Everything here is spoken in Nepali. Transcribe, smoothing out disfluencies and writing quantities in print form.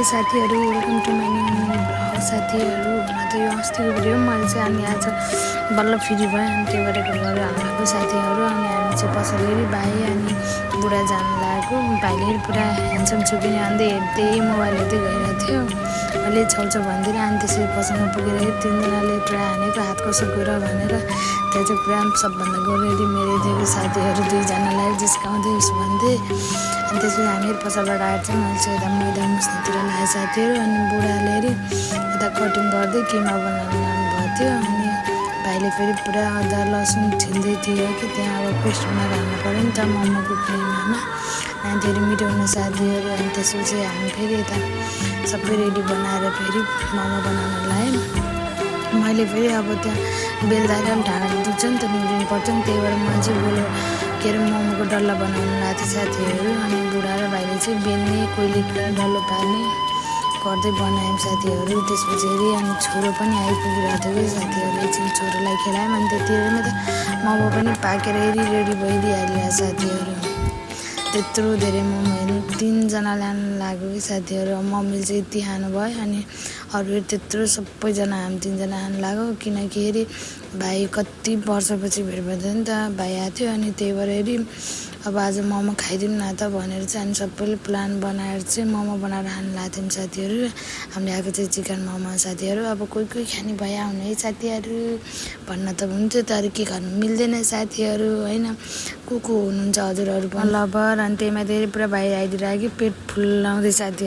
हाई साथीहरू, welcome to my new blog साथीहरू। हुन त यो अस्तिको भिडियो मैले चाहिँ अनि आज बल्ल फ्री भएँ अनि त्यो गरेको गरेर हाल्नुभएको साथीहरू। अनि हामी चाहिँ पछाडि भाइ अनि बुढा जानु लागेको। भाइले पुरा ह्यान्डसम छु पनि अन्दै हेर्दै मोबाइल हेर्दै गइरहेको थियो। अहिले छेउछाउ भन्दिनँ अनि त्यसरी पसलमा पुगेर तिनजनाले पुरा हानेको हात कसो गर भनेर त्यहाँ चाहिँ पुरा सबभन्दा गोरेरी मेरै दिएको साथीहरू दुईजनालाई जिस्काउँदै उस भन्दै। अनि त्यसपछि हामीहरू पछाडिबाट आएर चाहिँ मैले चाहिँ यता मैदा मुस्नेतिर लगाएँ साथीहरू। अनि बुढाले यता कटिङ गर्दै किमा बनाउनु लानुभएको थियो। अनि भाइले फेरि पुरा अदुवा लसुन छिल्दै थियो कि त्यहाँ अब पेस्ट बनाएर हाल्नु पऱ्यो नि त मोमोको किमामा। अनि धेरै मिठो हुने साथीहरू। अनि त्यसपछि हामी फेरि यता सबै रेडी बनाएर फेरि मोमो बनाउन लगाएँ। मैले फेरि अब त्यहाँ बेल्दाखेरि पनि ढाड दुख्छ नि त निहुरिनु पर्छ नि, त्यही भएर म चाहिँ मोमोको डल्ला बनाउनु लगाएको थिएँ साथीहरू। अनि बुढा र भाइले चाहिँ बेल्ने कोहीले डल्लो पार्ने गर्दै बनायौँ साथीहरू। त्यसपछि अनि छोरो पनि आइपुगिरहेको थियो कि साथीहरू, एकछिन छोरोलाई खेलायौँ। अनि त्यतिखेरमा त मोमो पनि पाकेर रेडी भइदिइहाल्यो साथीहरू। त्यत्रो धेरै मोमो हेर्नु तिनजना लानु लाग्यो कि साथीहरू। मम्मीले चाहिँ यति खानुभयो अनि अरूहरू त्यत्रो सबैजना हामी तिनजना खानु लाग्यो। किनकि भाइ कति वर्षपछि भेट भएछ नि त, भाइ आएको थियो। अनि त्यही भएर अब आज मोमो खाइदिउँ न त भनेर चाहिँ हामी सबैले प्लान बनाएर चाहिँ मोमो बनाएर खानु लागेको थियौँ साथीहरू। हामीले आएको चाहिँ चिकन मोमो साथीहरू। अब कोही खाने भए आउनु है साथीहरू भन्न त हुन्थ्यो तर के गर्नु मिल्दैन साथीहरू होइन। को हुनुहुन्छ हजुरहरू पनि लभर। अनि त्यहीमा धेरै पुरा भाइ आइदिरहेको कि पेट फुल्लाउँदै साथीहरू।